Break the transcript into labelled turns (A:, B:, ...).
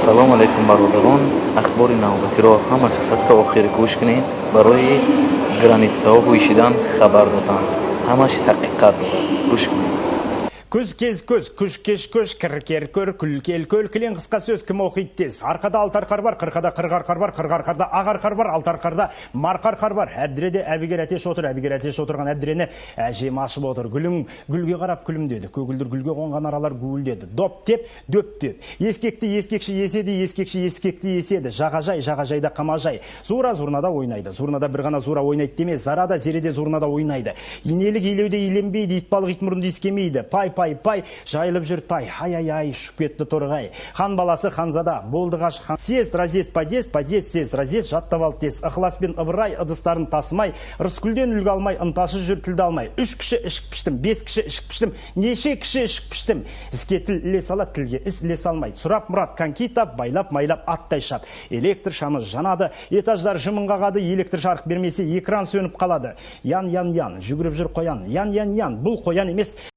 A: Салом алейкум, бародарон. Ахбори навбатиро ҳама каса то охир гӯш кунед. Барои границаҳо ҳӯйшидан хабар доданд, ҳамаш ҳақиқат дорад, гӯш кунед.
B: Күз кез көз, күш кеш көш, кір кер көр, күл кел көл, кілең қысқа сөз, кім оқиды тез. Арқада алты арқар бар, қырқада 40 арқар бар, 40 арқарда ақ арқар бар, алты арқарда марқа арқар бар. Әбдіреде Әбігер әтеш отыр, Әбігер әтеш отырған әбдірені әжем ашып отыр. Гүлің гүлге қарап күлімдеді, көгілдір гүлге қонған аралар гуілдеді. Доп деп, дөп деп. Ескекті ескекші еседі, ескекші ескекті еседі. Жағажай, жағажайда қамажай. Зура зурнада ойнайды. Зурнада бір ғана Зура ойнайды деме, Зара да, Зере де зурнада ойнайды. Инелік илеуде иленбейді, итбалық ит мұрынды иіскемейді. Пай, пай, пай, жайылып жүр тай. Ай, ай, ай, ұшып кетті торғай. Хан баласы ханзада, болды ғашық хан. Съезд, разъезд, подъезд, подъезд, съезд, разъезд, жаттап алды тез. Ықылас пен Ыбырай ыдыстарын тасымай, Рыскүлден үлгі алмай, ынтасы жүр тілді алмай. Үш кіші ішік піштім, бес кіші ішік піштім, неше кіші ішік піштім. Іске тіл іле салады, тілге іс ілесе алмайды. Сұрап мұрат коньки тап, байлап майлап аттай шап. Электр шамы жанады, этаждар жымың қағады, электр жарық бермесе, экран сөніп қалады. Ян, ян, ян, жүгіріп жүр қоян. Ян, ян, ян, бұл қоян емес.